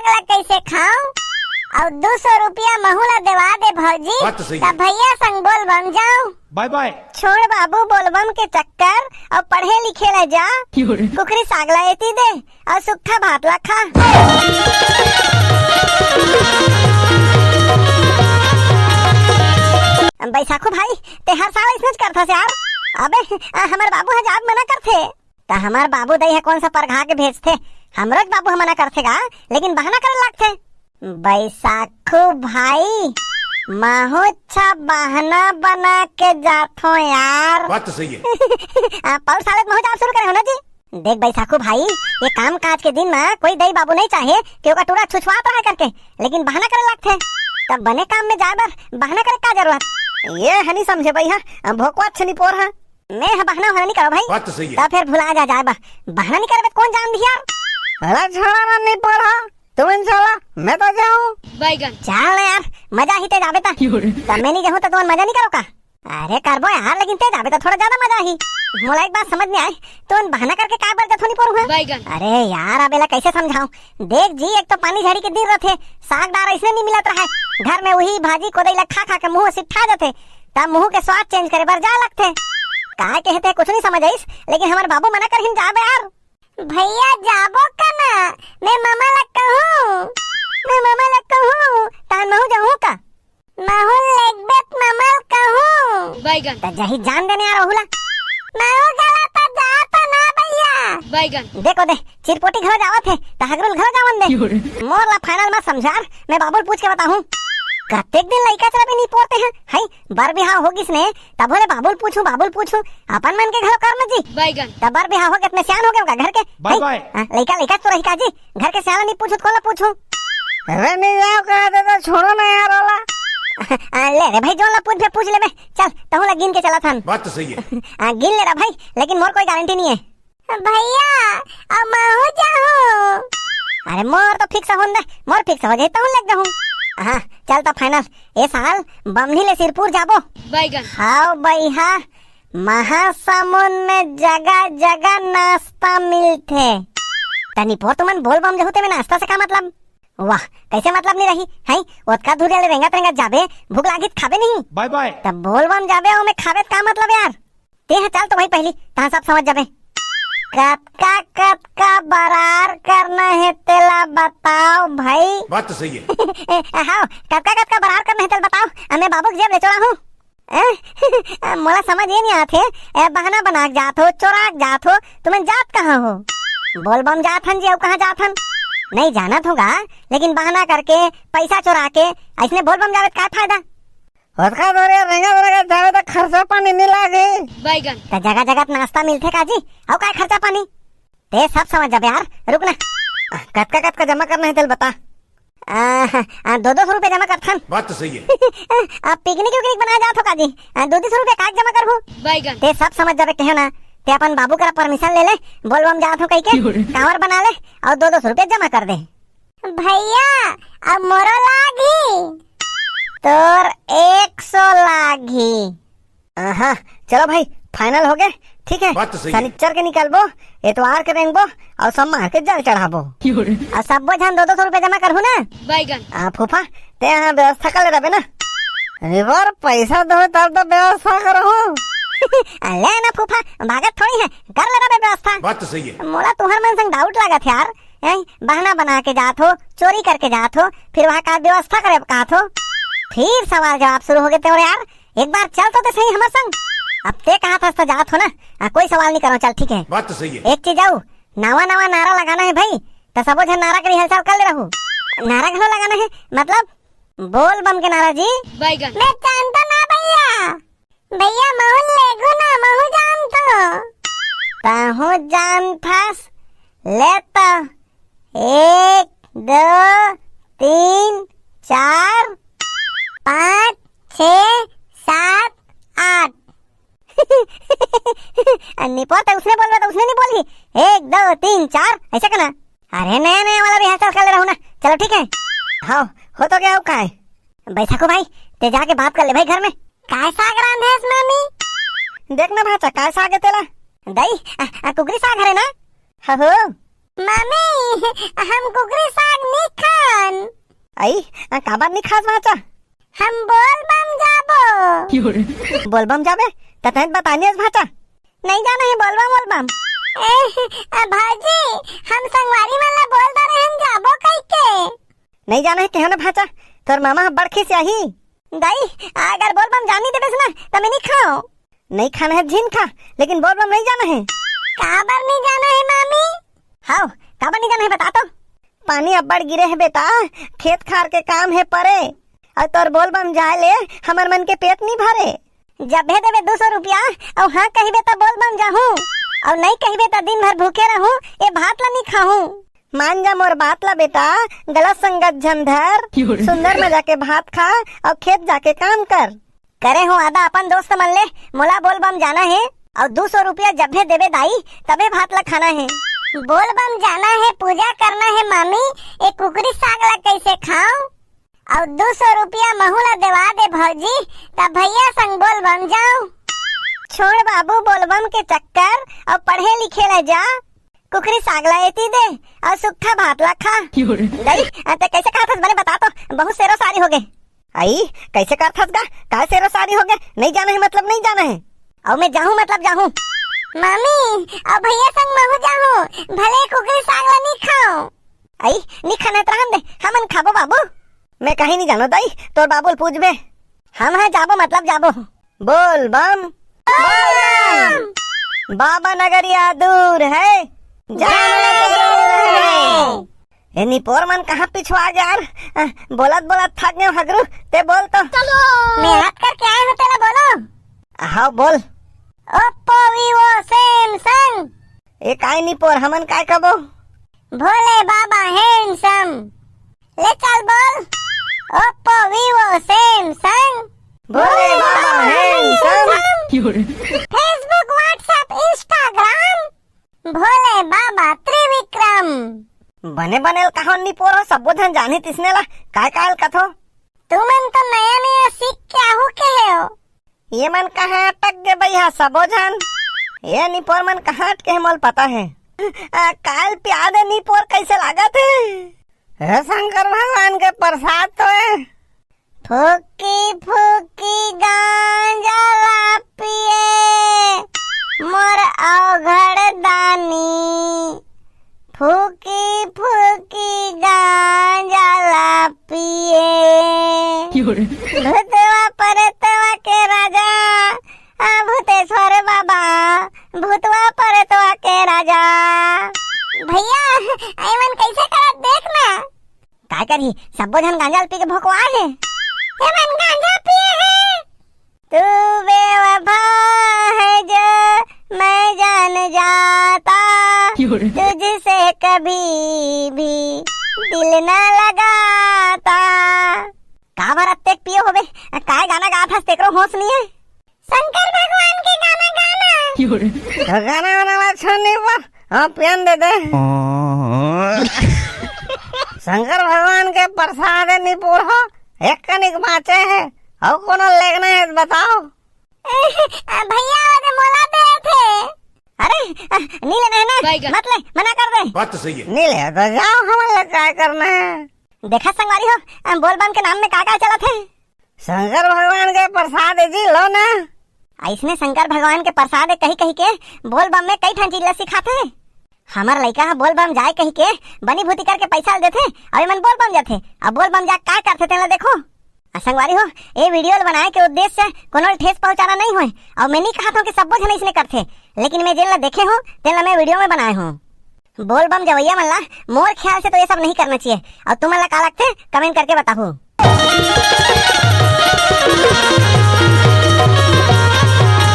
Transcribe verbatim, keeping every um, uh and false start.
ला कैसे खाओ? अउ दू सौ रुपया महू ला देवा दे भौजी, बात तो सही त है। भैया संग बोलबम जाओ। बाय बाय। छोड़ बाबू बोलबम के चक्कर, अउ पढ़े लिखे ला जा। क्यों रे? कुकरी साग ला एती दे, अउ सुक्खा भात ला खा। बैसाखू भाई, ते हर साल अइसनेच करथस यार। अबे, आ, हमर बाबू ह जाब मना करथे। त हमर बाबू दई ह कोन सा परघा के भेजथे? हमरोच बाबू ह मना करथे गा, लेकिन बहाना करे लागथे। बैसाखू भाई, महू अच्छा बहाना बना के जाथो यार। बात तो सही है। आ, पौर साल ले महू जाब शुरू करे हो ना जी। देख बैसाखू भाई, ये काम काज के दिन म कोई दई बाबू नहीं चाहे कि ओकर टूरा छुछुआत रहे करके, लेकिन बहाना करे लागथे। तब बने काम में जाए बर बहाना करे का जरूरत? ये हनी समझे बई हा, भोकवा छनी पोर हा। मैं ह बहाना वहाना नहीं करो भाई। बात तो सही है। तब फिर भुला जा जाए बा, बहाना नहीं करबे त कोन जान दिही यार। अरे छोड़ा ना, नहीं पढ़ा, तुम चला, मैं तो जाऊं। बैगन। चल ना यार, मजा ही ते जाबे ता। तब मैं नहीं जाऊं त तुमन मजा नहीं करो का? अरे करबो यार, लेकिन ते जाबे त थोड़ा ज्यादा मजा ही। मोला एक बात समझ नहीं आए, तुमन बहाना करके का बर जथो नहीं पढ़ू है? बैगन। अरे यार, अब एला कैसे समझाऊं? देख जी, एक तो पानी झड़ी के दिन रथे, साग डार अइसने नहीं मिलत रहे, घर में वही भाजी कोदई ला खा खा के मुंह सिट्ठा जथे, तब मुंह के स्वाद चेंज करे बर जा लगथे। काय कहते कुछ नहीं समझ आइस, लेकिन हमर बाबू मना करहिन जाबे यार। भैया जाबो का ना? मैं ममा ला कहूँ, मैं ममा ला कहूँ, तान महू जाहूँ का? महू लेगबे त ममा ला कहूँ। बैगन। त जही जान देने यार ओहू ला। महू गला त जा तो ना भैया। बैगन। देखो दे, चिरपोटी घलो जावत हे, त हगरुल घलो जावन दे। मोर ला फाइनल मत समझार, मैं बाबू ल पूछ के बताहूँ। कतेक दिन लइका चला भी नहीं पोरते हैं, हई? बर बिहाव हो गिस ने, तब होले बाबू ल पूछूं, बाबू ल पूछूं, अपन मन के घलो कर न जी। बैगन। तब बर बिहाव हो गे, अतने सियान हो गे का घर के, बाय हई? बाय। हाँ, लइका, लइका तो रही का जी, घर के सियान नहीं पूछू, त कोन ला पूछूं? अरे नहीं जाओ कहा दे तो छोड़ो ना यार ओला। आ, ले रे भाई, जोन ला पूछ बे, पूछ ले बे, चल, तहूं ला गिन के चला थन। बात तो सही है। आ, गिन ले रे भाई, लेकिन मोर कोई गारंटी नहीं है। भैया, अब महू जाहूं। अरे मोर तो फिक्स होन दे, मोर फिक्स हो जाही तहूं लग जाहूं। हाँ, चल त फाइनल, ए साल बमनी ले सिरपुर जाबो। बैगन। हाव बइहा, महासमुंद में जगह जगह नाश्ता मिलथे। तनी पोर तुमन बोल बम जहू तेमे नाश्ता से का मतलब? वाह, कैसे मतलब नहीं रही, हैं? ओतका दूर ले रेंगत रेंगत जाबे, भूख लागी त खाबे नहीं। बाय बाय। तब बोल बम जाबे, ओमे खाबे त का मतलब यार? ते ह चल तो भाई पहली, तहाँ सब समझ जाबे। कतका कतका बरार करना है तेला बताओ भाई। बात तो सही है। ए, हाव, कतका कतका बरार करना है तेला बताओ, अमे बाबू के जेब ले चोरा हूँ। ए, मोला समझ ये नहीं आथे, ए, बहाना बना के जात हो, चोरा के जात हो, तुमन जात कहाँ हो? बोल बम जात हन जी, अउ कहाँ जात हन? नहीं जानत होगा, लेकिन बहाना करके, पैसा चोरा के, अइसने बोल बम जावे त का फायदा? ओतका दूर रेंगत रेंगत जावे त खर्चा पानी नहीं लागे। बैगन। त जगह जगह त नाश्ता मिलथे का जी? अउ काय खर्चा पानी? ते सब समझ जाबे यार, रुक ना। कतका कतका जमा करना है तेल बता। आ, आ, दो दो सौ रुपया जमा करथन। बात तो सही है। अब पिकनिक उकनिक बनाए जात हो का जी? आ, दो दो सौ रुपया काहे जमा करहू? बैगन। ते सब समझ जाबे कहे ना। ते अपन बाबू करा परमिशन ले ले, बोलबम जात हो कहिके, कांवर बना ले अउ दो दो सौ रुपया जमा कर दे। भैया, अब मोरो लागही। तोर एक सौ लागही। आहा, चलो भाई, फाइनल हो गे। ठीक है, बात तो सही है। शनिचर के निकलबो, एतवार के रेंगबो अउ सोमवार के जल चढ़ाबो। अउ सब्बो झन दो दो सौ रुपया जमा करहू ना। बैगन। आ, फूफा, ते यहाँ व्यवस्था कर ले रबे ना। अरे बार पैसा दो तब तो व्यवस्था करहू। आ, ले ना फूफा, भागत थोड़ी है, कर ले रबे व्यवस्था। बात तो सही है। मोला तुहर मन संग डाउट लागत यार। हैं, बहाना बना के जात हो, चोरी करके जात हो, फिर वहाँ का व्यवस्था करे कहत हो। फिर सवाल जवाब शुरू हो गए तोर यार। एक बार चल तो ते सही हमर संग। अब ते कहत हस त जात हो ना, आ, कोई सवाल नहीं करो, चल ठीक है। बात तो सही है। एक चीज अउ, नवा नवा नारा लगाना है भाई, त सबो झन नारा के रिहर्सल कर ले रहू। नारा घलो लगाना है, मतलब बोल बम के नारा जी। बैगन। मैं जानता ना भैया। भैया, महू लेगू ना, महू जानथो। तहूँ जानथस, ले त। एक, दो, तीन, चार, पाँच, छः, सात, आठ। निपोर त उसने बोलबे त उसने नहीं बोलही। एक, दो, तीन, चार, ऐसे कहना। अरे नया नया वाला रिहर्सल कर ले रहू ना। चलो ठीक है। हाँ, हो तो गया, अब का है? बैसाखू भाई, ते जाके बात कर ले भाई घर में। काय साग रांधेस मामी? देख ना भाचा, काय साग है तेला? दई, आ, आ, कुकरी साग हरे ना? हाँ हो। मामी, हम कुकरी साग नहीं खा। खान। अई, आ, काबर नहीं खास भांचा? हम बोल बम जाबो। बोल बम जाबे? त तैं बतानियस भांचा। नहीं जाना है बोल बम, बोल बम। ए, आ, भौजी, हम संगवारी मन ला बोल दे रहे, हम जाबो कहिके। नहीं जाना है, कहो ना भांचा, तोर मामा ह बड़ खिसियाही। दाई, अगर बोल बम जानी देबेस ना, त मैं नहीं खाओ। नहीं खाना है, झिन खा, लेकिन बोल बम नहीं जाना है। काबर नहीं जाना है, मामी? हाव, काबर नहीं जाना है, बता तो। पानी अब्बड़ गिरे है बेटा, खेत खार के काम है परे, अउ तोर बोल बम जाए ले हमर मन के पेट नहीं भरे। जब भेज देबे दू सौ रुपया, अउ हाँ कहिबे त बोल बम जाहूँ, अउ नहीं कहिबे त दिन भर भूखे रहूँ, ए भात ला नहीं खाहूँ। मान जा मोर बात ला बेटा, गलत संगत झन धर, सुंदर में जाके भात खा, अउ खेत जाके काम कर। करे हूँ आदा अपन दोस्त मन ले, मोला बोल बम जाना है, अउ दू सौ रुपया जब भेज देबे दाई, तबे भात ला खाना है। बोल बम जाना है, पूजा करना है मामी, ए कुकरी साग ला कैसे खाओ? अउ दू सौ रुपया महू ला देवा दे भौजी, तब भैया संग बोल बम जाओ। छोड़ बाबू बोल बम के चक्कर, अउ पढ़े लिखे ला जा। कुकरी साग ला एती दे, अउ सुक्खा भात ला खा। दाई, आ, ते कैसे कहत हस बने बता तो, बहुत सेरो सारी हो गे। अई, कैसे करथस गा? काय सेरो सारी हो गे? नहीं जाना है मतलब नहीं जाना है। अउ मैं जाहूँ मतलब जाहूँ। मामी, अउ भैया संग महू जाहूँ, भले कुकरी साग ला नहीं खाओ। अई, नहीं खाना है त रहन दे, हमन खाबो बाबू। मैं कहीं नहीं जानो दाई, तोर बाबू ल पूछबे। हम ह जाबो मतलब जाबो। बोल बम। बोल बम। बाबा नगरिया दूर है, जाना जरूर है। ए निपोर मन कहाँ पिछुआ गे यार? अ, बोलत बोलत थक गए हगरू, ते बोल तो। मैं हाथ करके आए हूँ, तेला बोलो। हाँ बोल। Oppo Vivo Samsung. ए काय निपोर, हमन काय कबो? भोले बाबा हैंडसम। ले चल बोल। Oppo Vivo Samsung. Bhole Baba handsome. Facebook WhatsApp Instagram। Bhole Baba Trivikram. बने बने ल कहो निपोर हो, सब्बो झन जानही तिसने ला काय काय ल कथो। तुमन तो नया नया सीख के आहू के हो। ये मन कहाँ अटक गे भैया सबो झन? ये निपोर मन कहाँ अटके हे मोल पता है। आ, काल प्याद है निपोर कैसे लागत है? हे शंकर भगवान के प्रसाद तो है। फूकी फूकी गांजा ला पिए मोर अवघड़ दानी, फूकी फूकी गांजा ला पिए। क्यों रे? भूतवा परतवा के राजा, आ भूतेश्वर बाबा, भूतवा परतवा के राजा। भैया, एमन कैसे करत देख ना। काय करही, सब्बो झन गांजा ल पी के भोकवा हे। एमन गांजा पिए हे। तू बेवफा है जो मैं जान जाता, क्यों रे? तुझसे कभी भी दिल न लगाता। का बर अतेक पियो होबे? काय गाना गात हस, तेकरो होश नहीं है। शंकर भगवान के गाना गाना। क्यों रे? तो गाना वाना ला छोड़ नहीं पा, हाँ पियन दे दे। शंकर भगवान के प्रसाद है निपुर हो, एक कनिक बाँचे है, अउ कोनो लेगना है तो बताओ। भैया, वो तो मोला दे थे। अरे, नी लेना है ना, मत ले, मना कर दे। बात तो सही है। नी ले तो जाओ, हमन ला काय करना है। देखा संगवारी हो, बोल बम के नाम में का का चलत है। शंकर भगवान के प्रसाद है जी, लो ना। अइसने शंकर भगवान के प्रसाद है कही कही के बोल बम में कई ठन चीज ला सिखाथे। हमर लइका ह बोल बम जाए कही के बनी भूती करके पैसा ल देथे, अउ एमन बोल बम जाथे। अब बोल बम जा काय करथे तेन ला देखो। अ संगवारी हो, ए video ल बनाए के उद्देश्य कोनो ल ठेस पहुंचाना नहीं होय, अउ मैं नहीं कहत हूं कि सब्बो झन अइसने करथे, लेकिन मैं जेन ला देखे हूं तेन ला मैं video में बनाए हूं। बोल बम जवैया मन ला मोर ख्याल से तो ये सब नहीं करना चाहिए, अउ तुमन ला का लगथे comment करके बताहू।